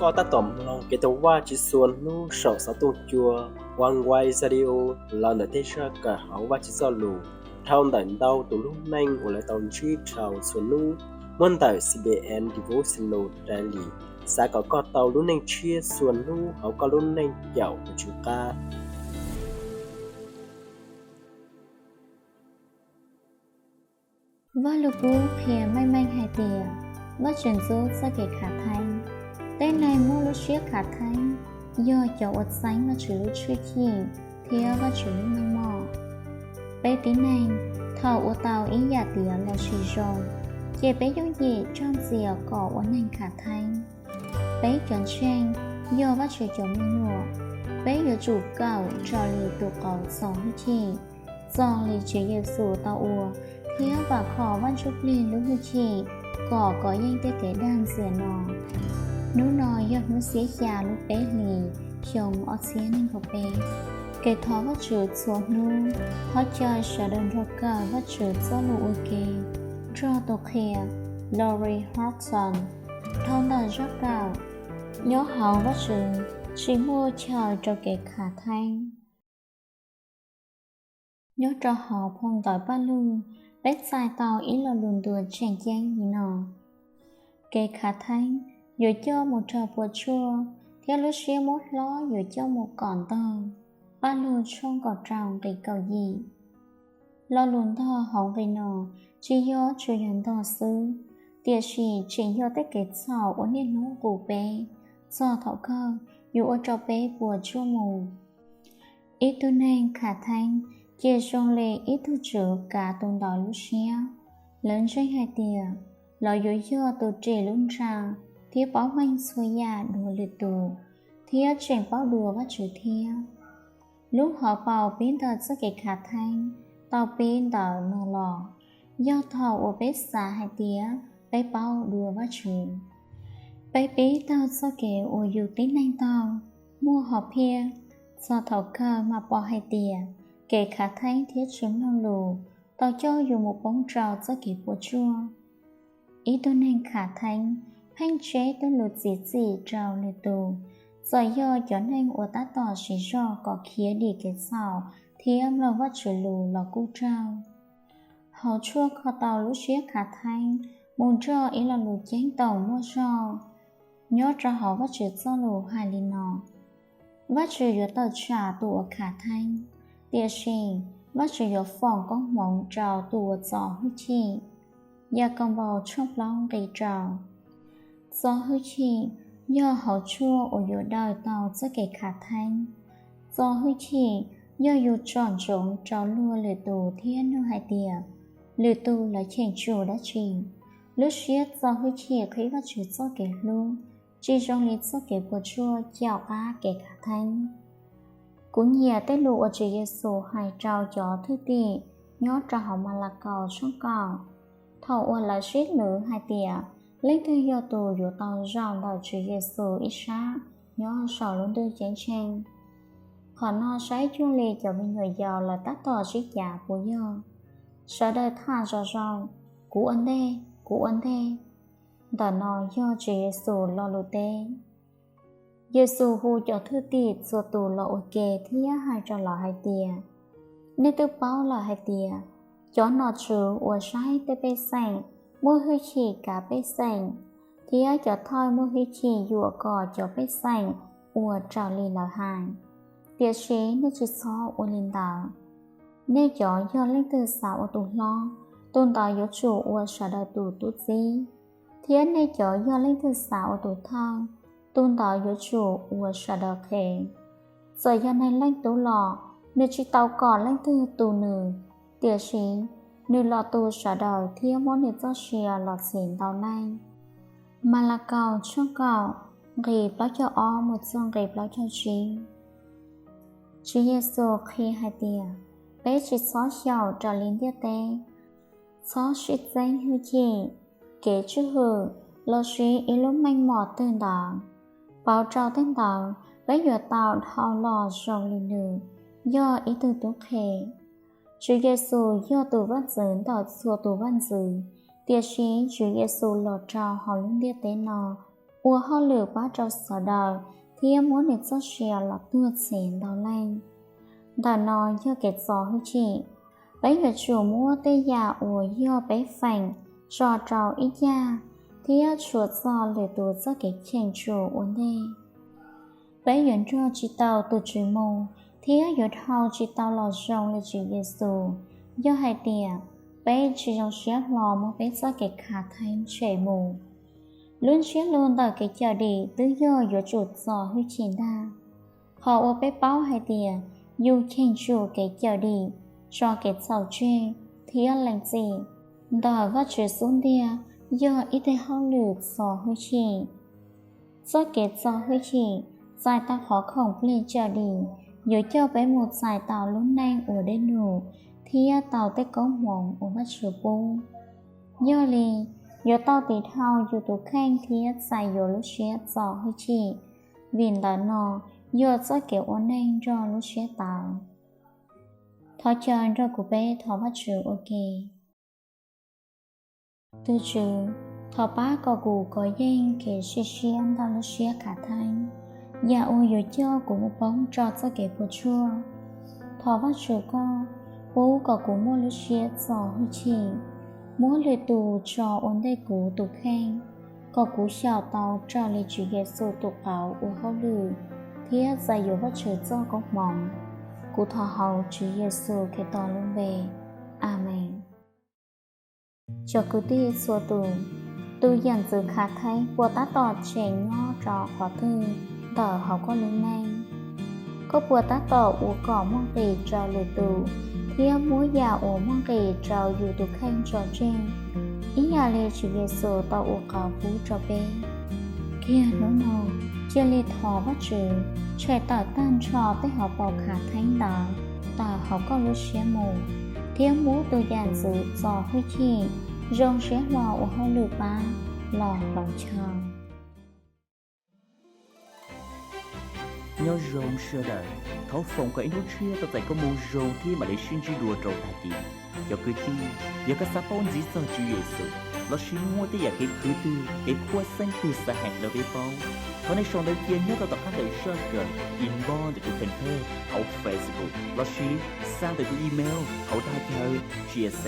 Koj tab tom mloog kev thov Vajtswv txhua hnub saum xov tooj cua Oneway Radio los ntawm tej zaj kawm hauv Vajtswv Txojlus dhau ntawm ntau tus lub neej uas lawv tau ntsib dhau txhua hnub, muab ntawm C B N Devotional Daily. Xav kom koj tau lub neej tshiab txhua hnub hauv koj lub neej caum tus Tswv qab. Vajluskub qhia meej meej hais tias Vajtswv ntxub txoj kev khav theeb. Tej neeg muaj lub siab khav theeb yog cov uas txeeb Vajtswv lub tshwj chim thiab Vajtswv lub meej mom. Peb tib neeg thaum ua tau ib yam tiav los tsis zoo, ces peb yooj yim raug ntxias kom ua neeg khav theeb. Peb cov ntseeg yog Vajtswv cov me nyuam, peb yuav tsum kawm raws li tus qauv txo hwj chim, txog li Tswv Yexus tau ua, thiab vam khom Vaj Ntsuj Plig lub hwj chim kom kov yeej tej kev dag ntxias no. Hnub no yog hnub xiab xya lub peb hlis xyoo ob txhiab nees nkaum peb. Kev thov Vajtswv txhua hnub, thov caw sawv daws nrog kawm Vajtswv Txojlus ua ke nrog tus qhia Lori Horton dhau ntawm zaj kawm Nyob hauv Vajtswv tsis muaj chaw rau kev khav theeb. Nyob rau hauv phau ntawv Paj Lug, peb txais tau ib lo lus ntuas tseem ceeb li no: Kev khav theeb yuav coj mus rau puas tsuaj, thiab lub siab muab hlob yuav coj mus kom ntog. Paj Lug tshooj kaum rau nqe kaum yim. Lo lus ntog hauv nqe no tsis yog tsuas yog ntog xwb, tiam sis tseem yog tej kev txhaum uas niaj hnub nqus peb, txog thaum kawg yuav ua rau peb puas tsuaj mus. Ib tug neeg khav theeb ces zoo li ib tug tswv kav tus ntawd lub siab. Lawv ntseeg hais tias lawv yuav yog tus ris lub nra thiab paub meej txhua yam dua lwm tus, thiab tseem paub dua Vajtswv thiab. Lub hauv paus pib ntawm txoj kev khav theeb tau pib ntawm no los, yog thaum uas peb xav hais tias peb paub dua Vajtswv. Peb pib taug txoj kev uas yus tib neeg taug, muaj hom phiaj, txog thaum kawg mam pom hais tias kev khav theeb thiab tsis mloog lus tau coj yus mus poob rau txoj kev puas tsuaj. Ib tug neeg khav theeb pheej tseb tej lus txiav txim rau lwm tus, txawm yog cov neeg uas tab tom siv zog kom khiav dim kev txhaum thiab mloog Vajtswv lus los kuj raug. Hauv tshuaj kho tau lub siab khav theeb mus nrog ib lo lus ceeb toom muaj zog. Nyob rau hauv Vajtswv Txojlus hais li no: Vajtswv yuav tawm tsam tus uas khav theeb, tiam sis Vajtswv yuav foom koob hmoov rau tus uas txo hwj chim. Yakaunpaus tshooj plaub nqe rau. Txo hwj chim yog hauv tshuaj uas yuav daws tau txoj kev khav theeb. Txo hwj chim yog yus tsom ntsoov rau luag lwm tus thiab nug hais tias lwm tus lawv cheem tsum dab tsi. Lub siab txo hwj chim qhib Vajtswv txoj kev hlub, tsis zoo li txoj kev puas tsuaj caum qab kev khav theeb. Kuv nyiam tej lus uas Tswv Yexus hais rau cov thwj tim nyob rau hauv Malakaus tshooj kaum, thaum uas lawv sib lwv hais tias leej twg yog tus yuav tau zaum ntawm Tswv Yexus ib sab nyob saum lub ntuj ceeb tsheej. Qhov no saib cuag li cov me nyuam yaus lawv tab tom sib cav puas yog. Sawv daws tham zom zaws, kuv ua ntej, kuv ua ntej. Ntawm no yog Tswv Yexus lo lus teb. Yexus hu cov thwj tim txhua tus los ua ke thiab hais rau lawv hais tias, nej twb paub lawm hais tias cov nom tswv uas saib tej pej xeem muaj hwj chim kav pej xeem, thiab cov thawj muaj hwj chim yuam kom cov pej xeem ua raws li lawv hais. Tiam sis nej tsis txhob ua li ntawd. Nej cov yog leej twg xav ua tus hlob, tus ntawd yuav tsum ua sawv daws tus tub txib, thiab nej cov yog leej twg xav ua tus thawj, tus ntawd yuav tsum ua sawv daws qhev. Txawm yog Neeg Leej Tub los, nws tsis tau kom leej twg tu nws, tiam sis nws los tu sawv daws thiab muab nws txoj sia los txhiv ntau leej. Malakaus tshooj kaum, nqe plaub caug ob mus txog nqe plaub caug tsib. Tswv Yexus qhia hais tias, peb tsis txhob xyaum raws li ntiaj teb, txhob sib txeeb hwj chim, kev tswj hwm, lossis ib lub meej mom twg ntawd. Pauv rau tej ntawd, peb yuav tau dhau los zoo li nws, yog ib tug tub qhe. Tswv Yexus yog tus Vaj ntxwv ntawm txhua tus vaj ntxwv, tiam sis Tswv Yexus los rau hauv lub ntiaj teb no ua hauj lwm pab rau sawv daws thiab muab nws txoj sia los tuag txhiv ntau leej. Ntawm no yog kev txo hwj chim. Peb yuav tsum muab tej yam uas yog peb feem tso rau ib cag thiab tshuav txog lwm tus txoj kev cheem tsum ua ntej. Peb yuav nrog tsis tau tus Tswv mus thiab yuav dhau tsis tau los zoo li Tswv Yexus yog hais tias peb tsis zoo siab hlo muab peb txoj kev khav theeb tshem mus. Lub ntsiab lus ntawm kev cawm dim twb yog yuav tsum txo hwj chim ntag. Qhov uas peb paub hais tias yus cheem tsum kev cawm dim, tso kev txhaum tseg thiab lees txim ntawm Vajtswv xub ntiag yog ib teg hauj lwm txo hwj chim. Txoj kev txo hwj chim txais tau qhov khoom plig cawm dim yuav coj peb mus txais tau lub neej uas dej num thiab tau tej koob hmoov uas Vajtswv pub. Yog li, yuav tau tiv dhau yus tus kheej thiab txais yuav lub siab txo hwj chim, vim ntawm no yog txoj kev ua neej nrog lub siab tawv. Thov caw nrog kuv peb thov Vajtswv ua ke. Tus Tswv, thov pab kom kuv kov yeej kev sim siab ntawm lub siab khav theeb, yam uas yuav coj kuv mus poob rau txoj kev puas tsuaj. Thov Vajtswv koj pub kom kuv muaj lub siab txo hwj chim, muab lwm tus tso ua ntej kuv tus kheej, kom kuv xyaum tau raws li Tswv Yexus tus qauv ua hauj lwm thiab txais yuav Vajtswv txoj koob hmoov. Kuv thov hauv Tswv Yexus Khetos lub npe, Amees. Cov kwv tij txhua tus, tus yam ntxwv khav theeb puas tab tom tseem nyob rau qhov twg ntawm hauv koj lub neej? Koj puas tab tom ua kom muaj nqis rau lwm tus thiab muab yam uas muaj nqis rau yus tus kheej tso tseg, ib yam li Tswv Yexus tau ua qauv pub rau peb? Kiag hnub no, cia li thov Vajtswv tshem tawm tag nrho tej hauv paus khav theeb ntawd tawm hauv koj lub siab mus, thiab muab tus yam ntxwv txo hwj chim, zoo siab hlo ua hauj lwm pab los hloov chaw. Nyob zoo sawv daws, thov foom kom ib hnub tshiab tau txais koj mus zoo thiab mam li sib ntsib dua rau tag kis. Cov kwv tij, yog koj xav paub ntxiv txog Tswv Yexus lossis muaj tej yam kev khwv twg, kev khuab xeeb twg xav hais rau peb paub, thov nej sau ntawv cia nyob rau tom qab ntawm zaj kawm, inbox ntawm tus fanpage hauv Facebook lossis xa ntawm tus email hauv dag chaw G S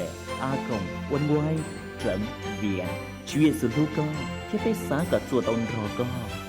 a còng one way chấm vn. Tswv Yexus hlub koj thiab peb xav kom txuas tau nrog koj.